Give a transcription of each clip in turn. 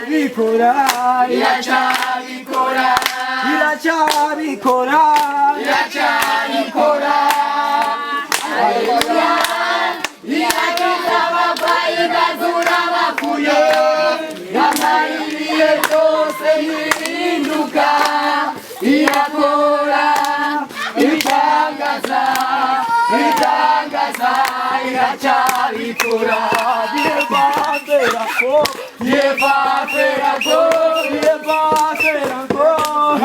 Iracyabikora, iracyabikora, iracyabikora, iracyabikora. Haleluya! Irakiza abarwayi, ikazura abapfuye, yamara ibihe byose ntihinduka. Irakora ibitangaza, ibitangaza, iracyabikora. Dieu va faire encore, Dieu va faire encore, Dieu va faire encore.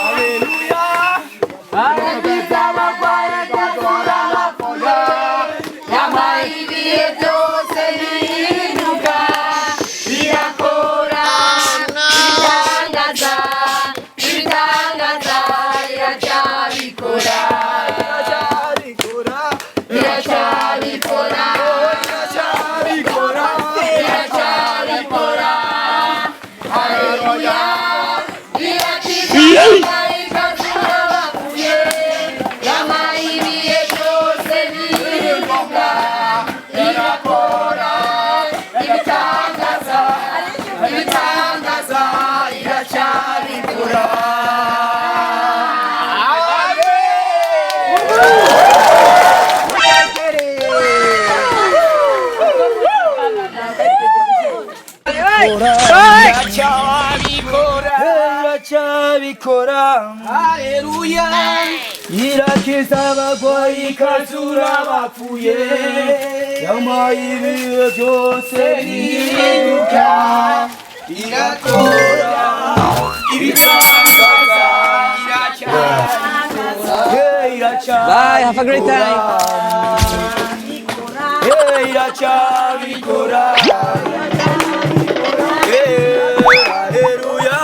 Alléluia. Arakiza abarwayi, ikazura abapfuye, yamara ibihe byose ntihinduka. Irakora ibitangaza, ibitangaza, iracyabikora, iracyabikora, iracyabikora, iracyabikora, iracyabikora. Haleluya! Irakiza abarwayi, ikazura abapfuye, yamara ibihe byose ntihinduka. Irakora ibitangaza, ibitangaza, iracyabikora. Iracyabikora, iracyabikora. Haleluya! Irakiza abarwayi, ikazura abapfuye, yamara ibihe byose ntihinduka. Irakora ibitangaza. Bye, have a great time. Iracyabikora. Haleluya!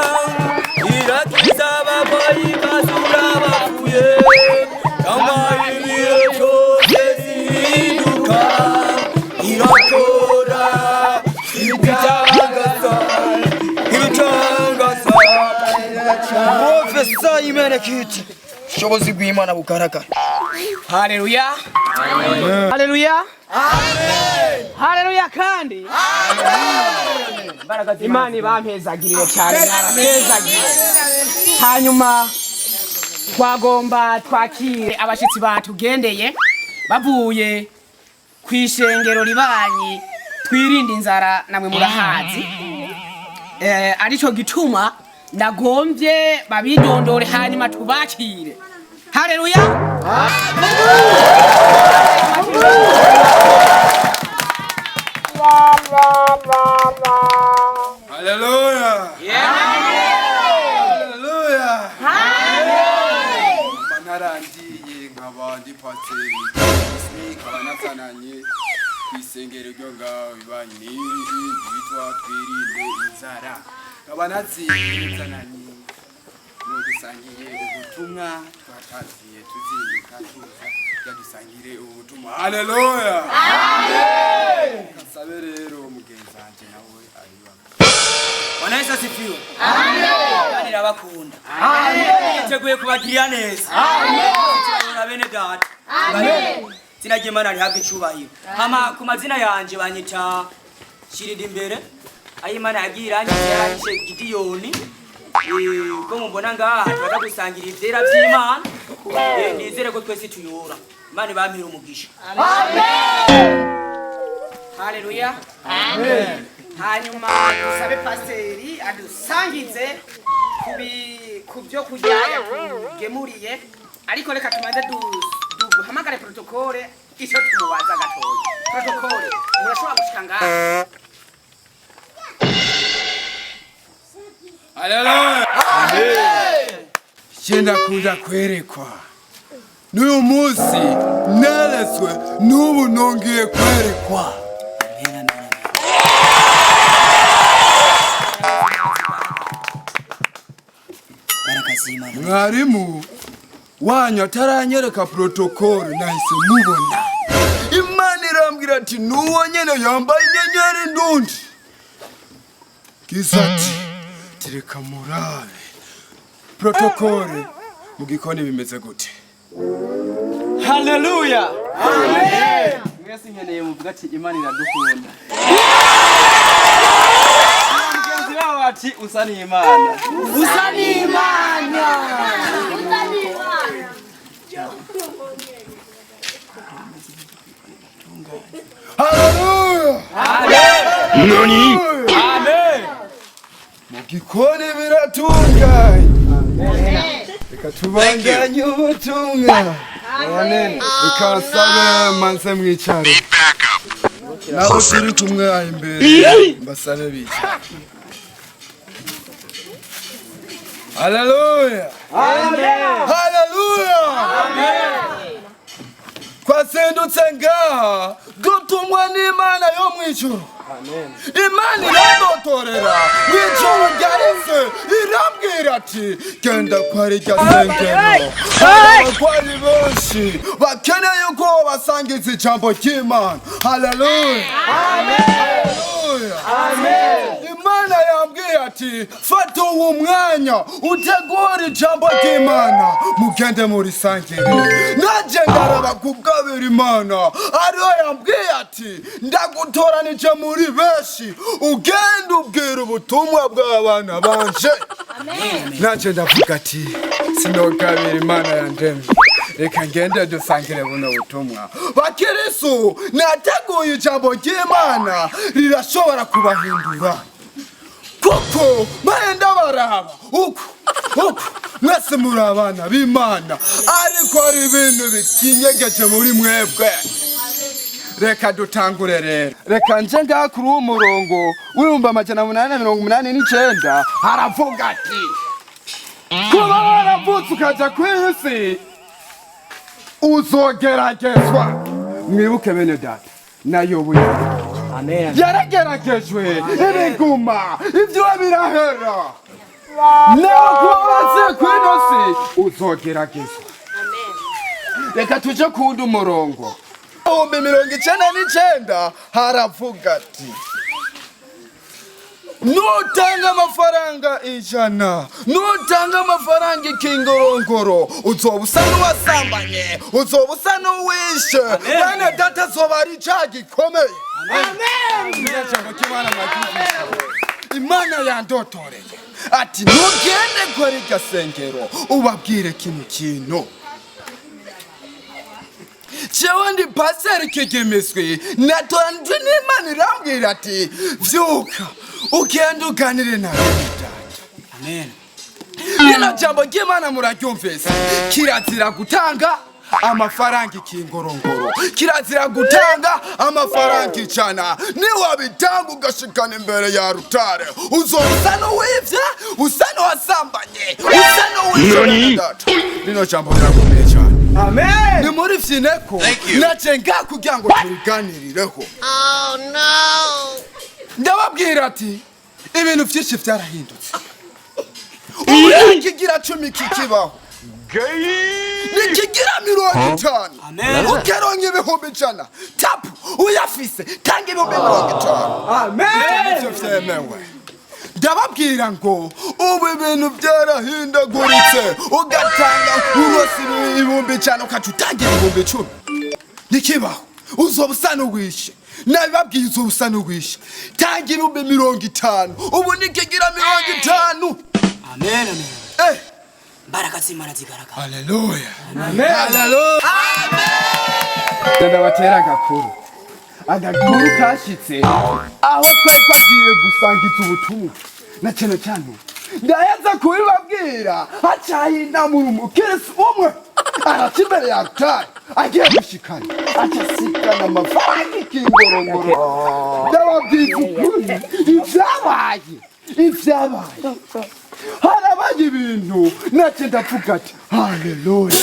Irakiza abarwayi, ikazura abapfuye, yamara ibihe byose ntihinduka. Irakora ibitangaza, ibitangaza. Profesa imenekiti ubushobozi bw'Imana bugaragara. Haleluya, haleluya, haleluya! Kandi Imana ibampezagirire cyane, mwarapezagire. Hanyuma twagomba twakire abashyitsi batugendeye bavuye ku ishengero ribanyi Twirinde Inzara, namwe murahazi. Arico gituma nagombye babidondore, hanyuma tubakire. Haleluya! Haleluya! Haleluya! Mba narangiye nkaba ndi pasiteri Ismi, nkaba nazananye ku isengero ryo ngaho bibanyi n'iri ryitwa Twirinde Inzara, nkaba naziye nzananye n'udusangiye ubutumwa. Twataziye tuzinduka tuza kugira dusangire ubutumwa. Haleluya! Kasabe rero mugenzi wanje nawe ayiba. Bwana Yesu asifiwe. Kandi irabakunda. Yiteguye kubagirira neza. Amen. Bene data. Amen. Izina ry'Imana rihabwe icubahiro. Hama ku mazina yanje banyita Shirida imbere. Aho Imana yagiye irangiza yaranyishe Gidiyoni. Ko mubona ngaha turaza gusangira ivyera vy'Imana. Nizere ko twese tuyora. Imana ibampere umugisha. Haleluya! Hanyuma dusabe pasiteri adusangize ku byo kurya yatugemuriye, ariko reka tumaze duhamagare protocole, icyo tumubaza gatoya. Protocole, murashobora gushika ngaha. Haleluya! Je ndakunda kwerekwa. N'uyu munsi neretswe, n'ubu nongeye kwerekwa. Amen, amen, amen. Baraka z'Imana. Mwarimu wanyu ataranyereka protocole, nahise mubona. Imana irambwira ati nuwo nyene yambaye inyenyeri ndundi. Giza ati tereka murabe. Protocole, mu gikoni bimeze gute? Haleluya! Mwese nkeneye muvuga ati Imana iradukunda. Ati usa n'Imana. Usa n'Imana. Haleluya! Amen. Amen. Mu gikoni biratunganye. Reka tubandanye ubutumwa. Reka nsabe manze mwicare. Nabo turi kumwe aha imbere mbasabe bicare. Haleluya! Haleluya! Twazindutse ngaha dutumwa n'Imana yo mu ijuru. Imana irandotorera mu ijuru ryahise irambwira ati genda kwa rirya sengero, hari abarwayi benshi bakeneye ko basangiza ijambo ry'Imana. Haleluya! Haleluya! Imana yambwiye ati fata uwo mwanya utegure ijambo ry'Imana mugende murisangire. Naje ndaraba kugabira Imana ariyo yambwiye ati ndagutoranije muri benshi ugende ubwira ubutumwa bw'abana banje. Naje ndavuga ati sinogabira Imana yandemye, reka ngende dusangire buno butumwa. Bakirisu, nateguye ijambo ry'Imana rirashobora kubahindura, kuko mwenda baraba uku uku mwese muri abana b'Imana, ariko hari ibintu bikinyegeje muri mwebwe. Reka dutangure rero. Reka nje ngaha kuri uwo murongo w'1889 haravuga ati kuba waravutse ukaja ku isi uzogeragezwa. Mwibuke bene data na Yobu yarageragejwe ibiguma ibyo birahera. Nawe kuba waravutse ku ino si uzogeragezwa. Reka tuje kuwundi umurongo 1099 haravuga ati nutanga amafaranga 100, nutanga amafaranga ikingorongoro, uzoba usa n'uwasambanye, uzoba usa n'uwishe. Bene data azoba ari icaha gikomeye. Imana yandotoreye ati ntugende kwa rirya sengero ubabwire kino kintu. Jewe ndi paseri Kigimiswi, natoranijwe n'Imana irambwira ati vyuka ugende uganire na bene data. Amen. Rino jambo ry'Imana muraryumvise, kirazira gutanga amafaranga ikingorongoro, kirazira gutanga amafaranga 100. Niwabitanga ugashikana imbere ya rutare, uzoba usa n'uwivye, usa n'uwasambanye, usa n'uwishe bene data. Rino jambo rirakomeye cyane. Amen. Ni muri vyineko naje ngaha kugira ngo turiganirireho. Ndababwira ati ibintu vyinshi vyarahindutse. Ubu nta kigira 10 kikibaho, nikigira 50. Amen. Ukeronka 100,000 tapu uyafise, tanga 50,000. Amen. Ivyo vyemewe. Ndababwira ngo ubu ibintu byarahindaguritse, ugatanga urose 100,000 ukaca utanga 10,000, ntikibaho, uzoba usa n'uwishe. Nabibabwiye, uzoba usa n'uwishe. Tanga 50,000, ubu nikigira 50. Amen. Amen. Imbaraga z'Imana zigaragara. Haleluya, haleluya. Ndabatera agakuru, agakuru kashitse aho twari twagiye gusangiza ubutumwa na cyane cyane ndaheza kubibabwira, hacaye inama, umukirisi umwe araca imbere ya rutari agiye gushikana, aca asikana amafaranga ikingorongoro. Ndababwiza ukuri, ivyabaye, ivyabaye, harabaye ibintu nacyo ndavuga ati haleluya.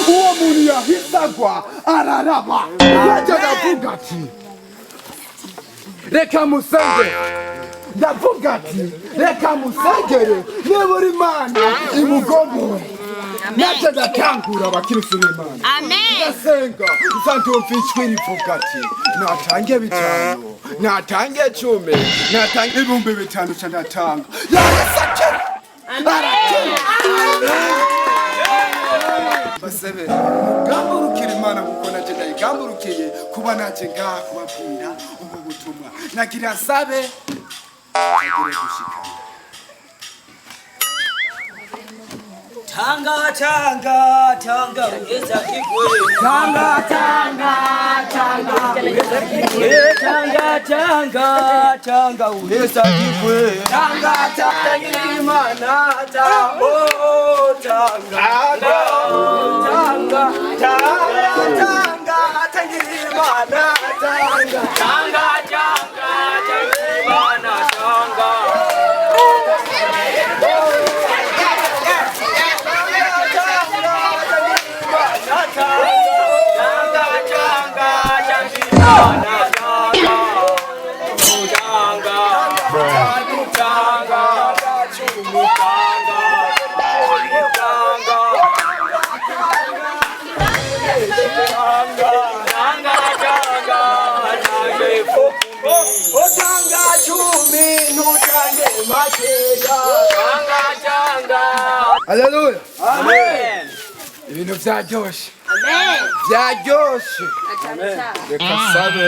Uwo muntu yahise agwa araraba. Nacyo ndavuga ati reka musengere, ndavuga ati reka musengere nibura Imana imugombore. Nacyo ndatangura, abakirisu b'Imana, ndasenga, nza ndumva ijwi rivuga ati natange 5, natange 10, natange 5000. Ca ndatanga, yahise akira, arakira. Basebe mugamburukira Imana kuko naje ndayigamburukiye kuba naje ngaha kubabwira ubu butumwa. Nagira nsabe agire gushikana. Tanga, tanga, tanga, ugeza kigwe. Tanga, tanga, tanga. Tanga, tanga, tanga, uheza kigwe. Tanga, tanga, Imana, tanga. Oh, tanga, Tanga, tanga, tanga, tanga, Imana, tanga. Tanga, tanga, tanga, Imana, tanga. Tanga, tanga, tanga, Imana, tanga. Tanga, tanga, tanga, tanga, tanga, tanga, Otanga chumi nutange mateka. tanga, tanga. Haleluya. Amen. Ibintu byaryoshe. Byaryoshe. Reka sabe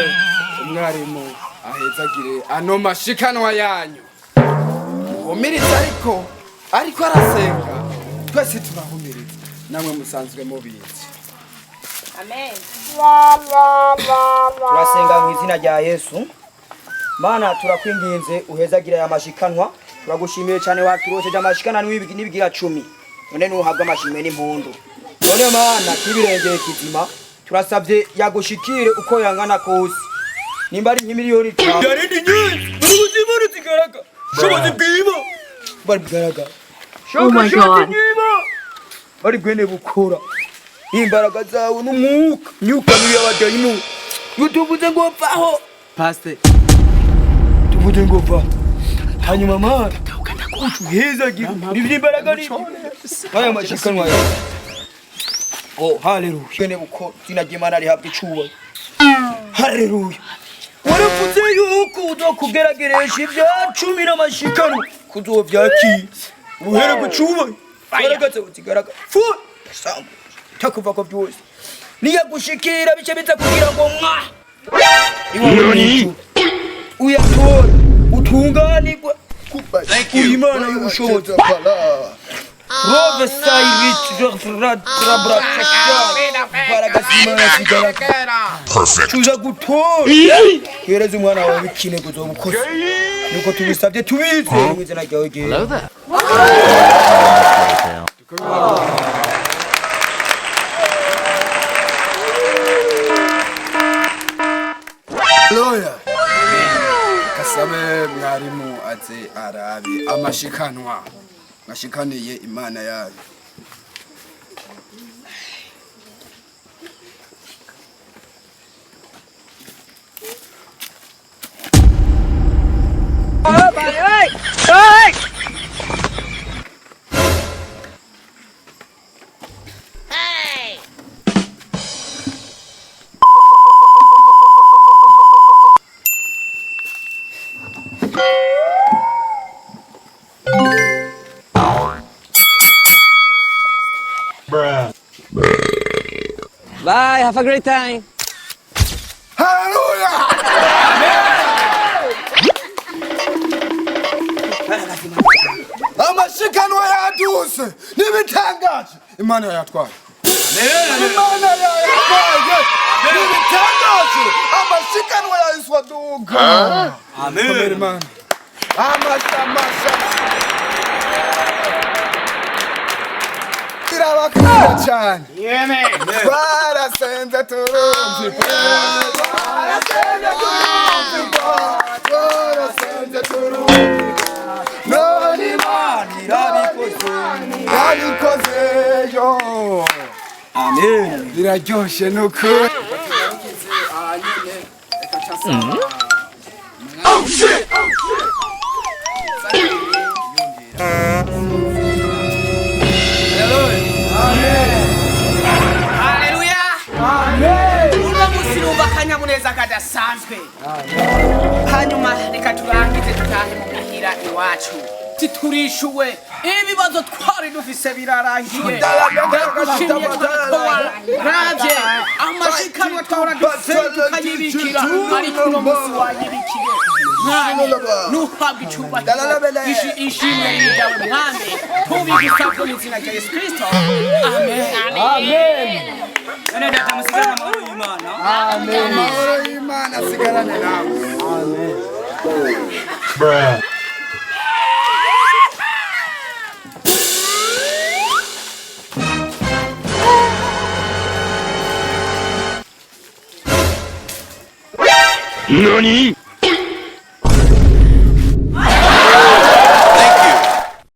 umwarimu ahezagire ano mashikanwa yanyu. Muhumirize, ariko arasenga, twese turahumiriza, namwe musanzwe mubizi. Turasenga mu izina rya Yesu. Mana, turakwinginze uhezagira aya mashikanwa. Turagushimiye cyane, waturosheje amashikanwa n'ibigira 10, none nuhabwa amashimwe n'impundu. None Mana, kibirengeye kizima, turasabye yagushikire uko yangana kose, nimba ari nk'imiliyoni 5 yarindi nyinshi buri buzima ruzigaragara shobozi bwibo bari bugaragara. Oh my God. Bari bwene bukora imbaraga zawe n'umwuka, myuka mibi y'abadayimoni. Iyo tuvuze ngo vaho, Pastor. Tuvuze ngo va, hanyuma Mana ucuheza imbaraga ni aya mashikanwa yawe. Oh, haleluya! Bwene bukora, izina ry'Imana rihabwa icubahiro. Haleluya! Waravuze yuko uzokugerageresha ibya 10 n'amashikanwa kuzovyakira ubuhere gucubahiro, imbaraga zawe zigaragara fu sambu takuva ko byose niyagushikira bice biza kugira ngo mwa iwawe mw'ijuru uyatore utunganirwe. Uri Imana y'ubushobozi. Rove imbaraga z'Imana zigaragara, tuza gutora hereza umwana wawe ikinego uzoba ukoze, nuko tubisabye tubizeye mu izina ryawe ryera. Haleluya. Kasabe mwarimu aze arabe amashikanwa mwashikaniye Imana yayo. Bye, have a great time. Haleluya. Amashikanwa yaduse n'ibitangaje, Imana yatwaye, Imana yayatwaye n'ibitangaje, amashikanwa yahise aduga. Amen. Imana amasha amasha irabakunda cyane. Twarasenze turumva, twarasenze turumva, twarasenze turumva, none Imana irabikoze. Yabikoze yo. Amen. Biraryoshe nukuri. Oh shit! Haleluya! Uno munsi numva akanyamuneza kadasanzwe. Hanyuma reka turangize dutahe mu mihira iwacu. Titurishuwe ibibazo twari dufise birarangiye. Ndagushimiye cyane ko waravye amashikanwa twahora dufise tukayibikira, ariko uno munsi wayibikiye. Mwami, nuhabwa icubahiro. Ishimwe ryawe Mwami, tubigisabwe mu izina rya Yesu Kristo, amen. Bene data, musigane amahoro y'Imana. Amahoro y'Imana asigarane nawe. Bruh. NANI?